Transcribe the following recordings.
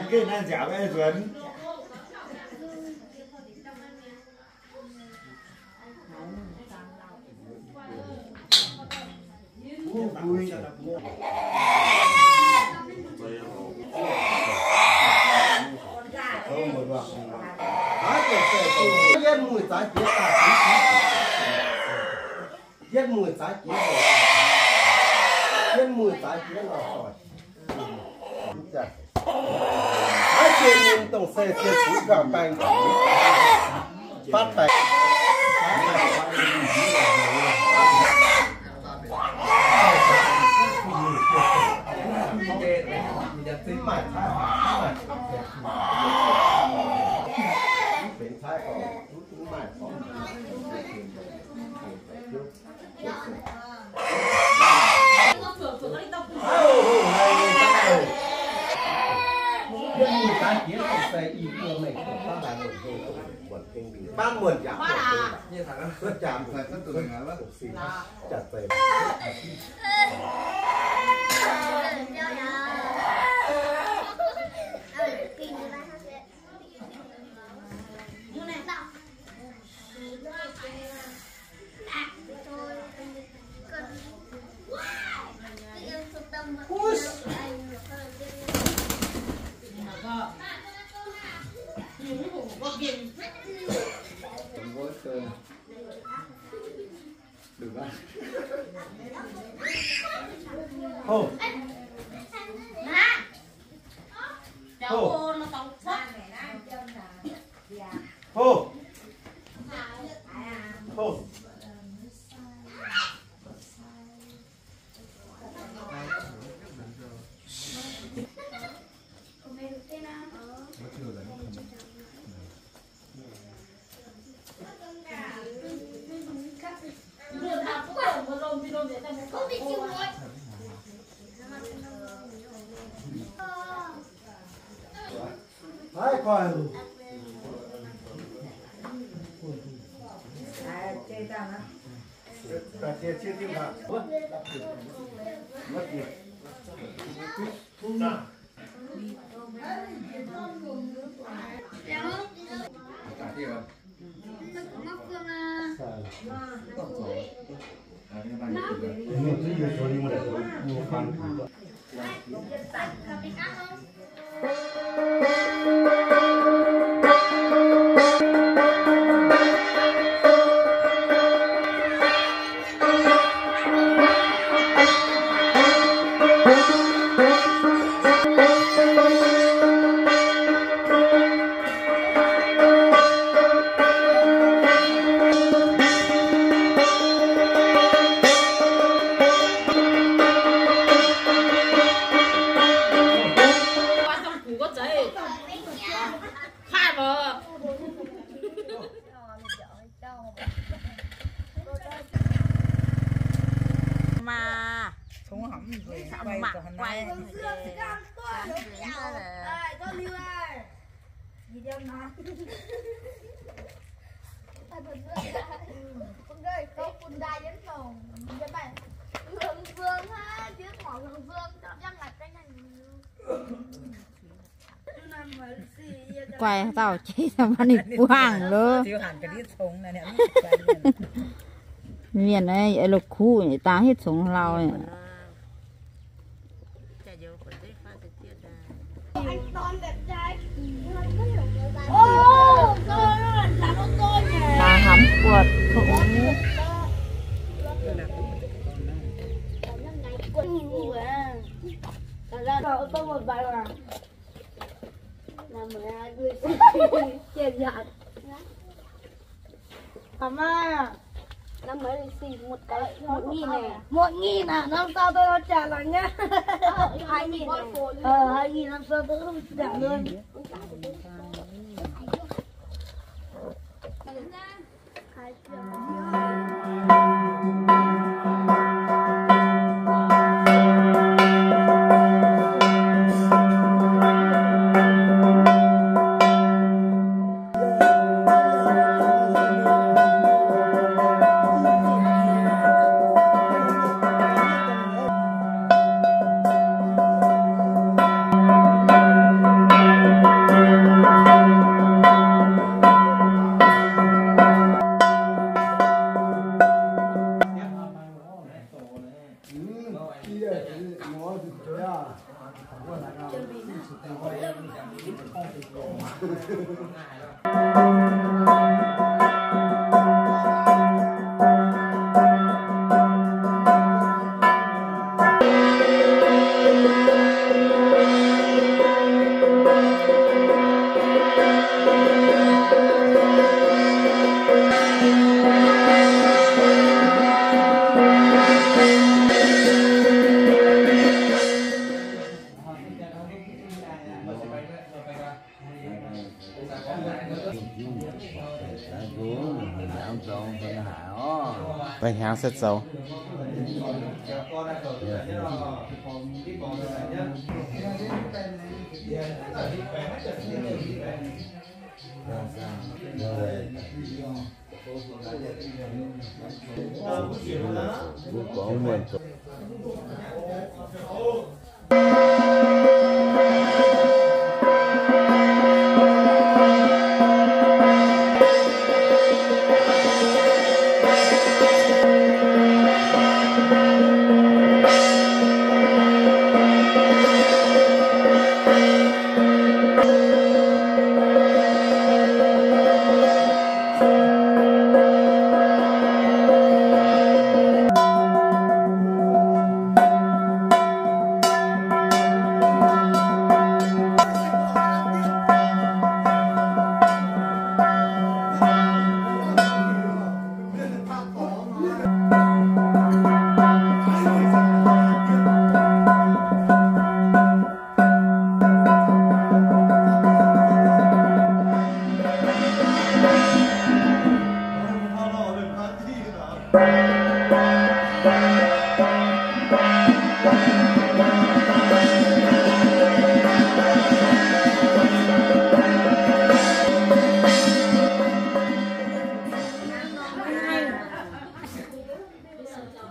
Geh naaiv nziaauc ei nzuonx. Yietv mueiz zaaix jiex daaih, yietv mueiz zaaix jiex, yietv mueiz zaaix jiex lorh. Maiv jiex nyei dongh se jiex zuqc gauh baeng, fatv baeng. Hov. Hov. Hov. Hov. Guai dauh jiex maiv ninh buangh loh. Mienh naaiv la'kuqv daaih hitv congx hlauv. Maaih hnamv buatc. Muotc ngih naaic, năm sau tôi lo chả lắng nhá. Hai nghìn, ờ, hai nghìn năm sau tôi không trả luôn. Ba'hnyangx se zoux.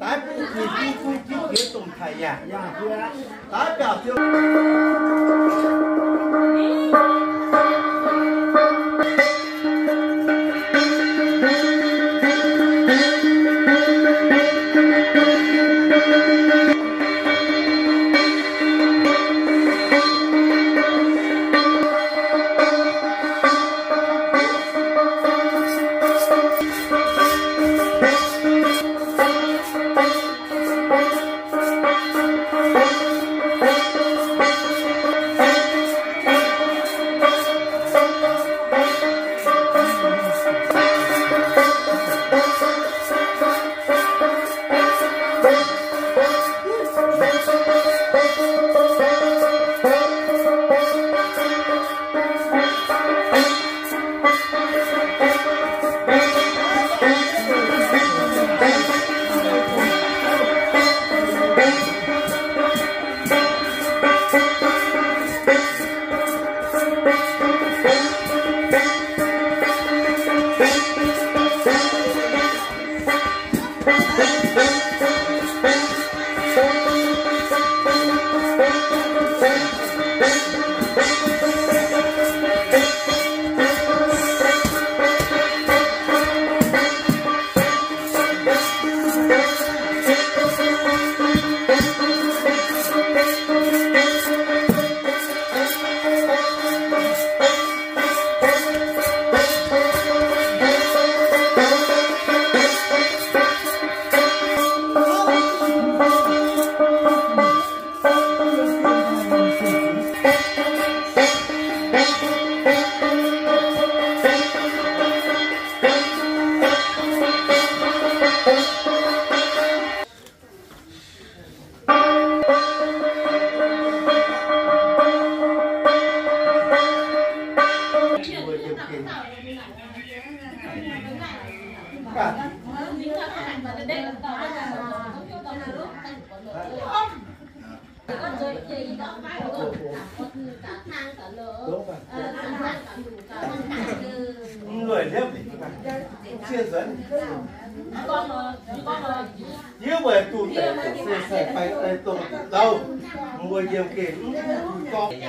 Daaih bun jiex bun bun jiex jiex domh taic yaac. Daaih biaux ziouc. Yie weic duqv deix se sai fai ei dongh dauh mbuo yiem gengh mv duqv gorngv.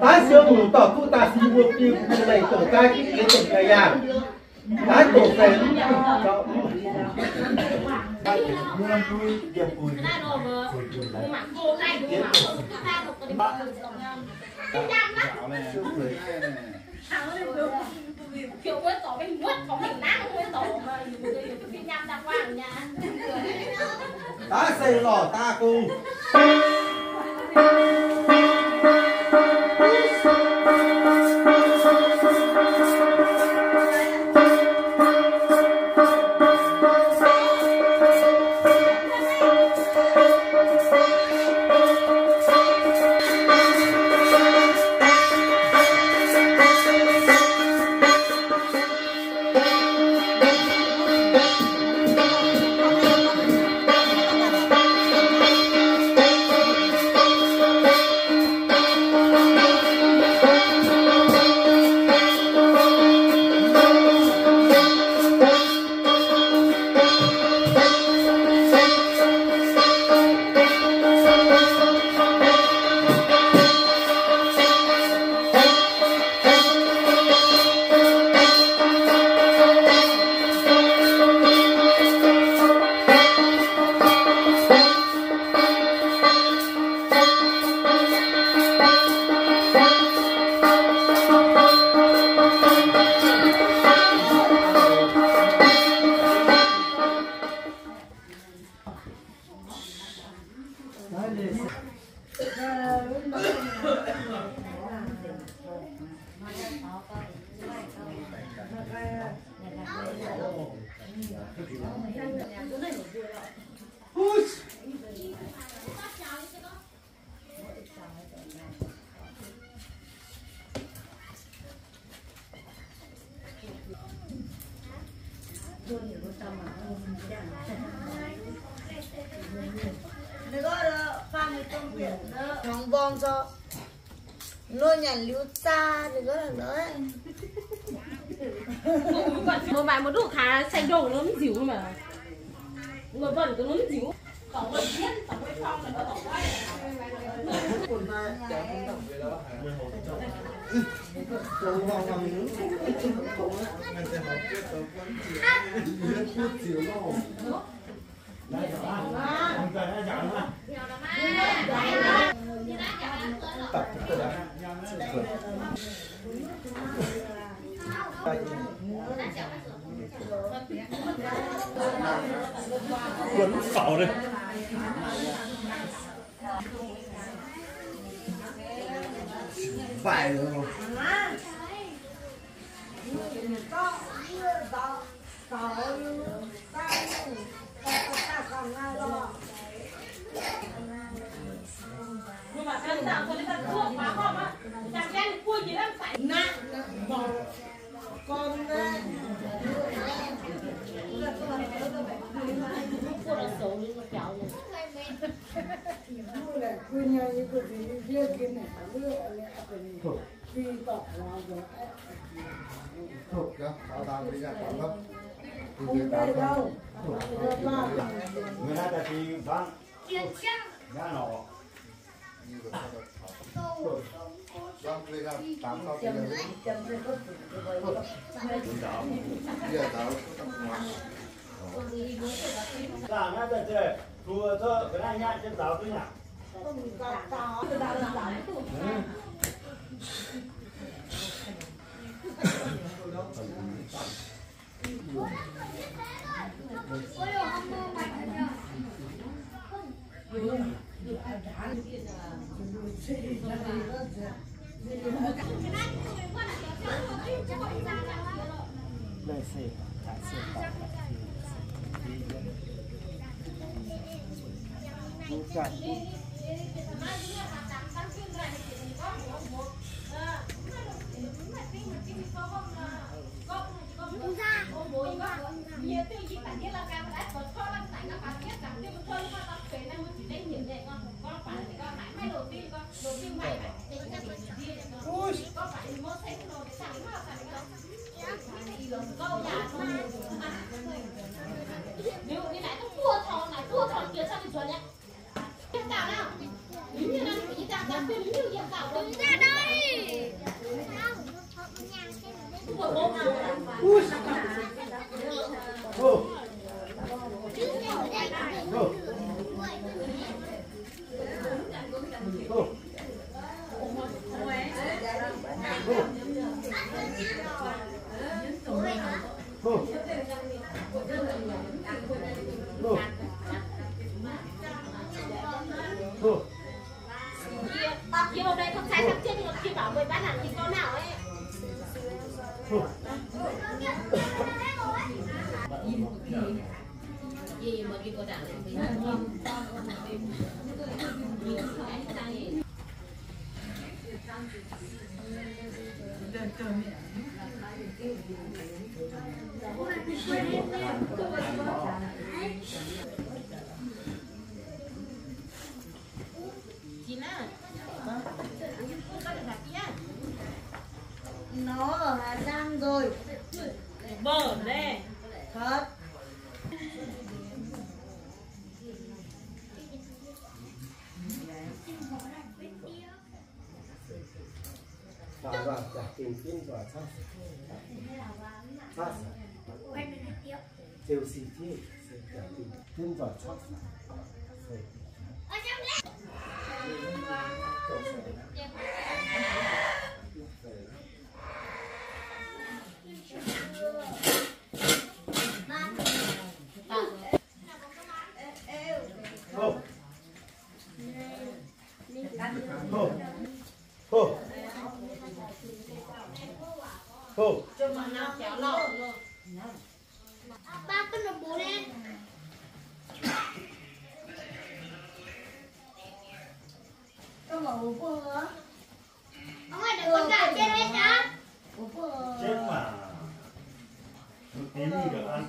Taaix siou mungc dorh duqv daaih si mbuo biu mbuo naaic dongh gaax gitv jiex dongh ga'yaangh. Naaiv doqc fai? Yiem Daav se lorh daav gong. Hnyangx-mborng zorqv nor nyanc liuz zaa ninh gorngv nor. Mbuo maaih mbuo duqv kaax sai-ndongh nor mv nziux maah. Mbuo buonc ga'nor mv nziux. Buonc mv faaux deix. Mv baac Nó hả, đang rồi. Vâng, đây. Thật. Và, và, giả tình tin và chắc. Chắc. Chelsea chứ. Giả tình tin và chắc. Hô. Hô. Hô. Ba con nó bố nè. Con bảo bố Phương hả? Ông ơi, để con gạt chết hết nhá. Bố Phương. Chết mà. Một tí đi được ăn.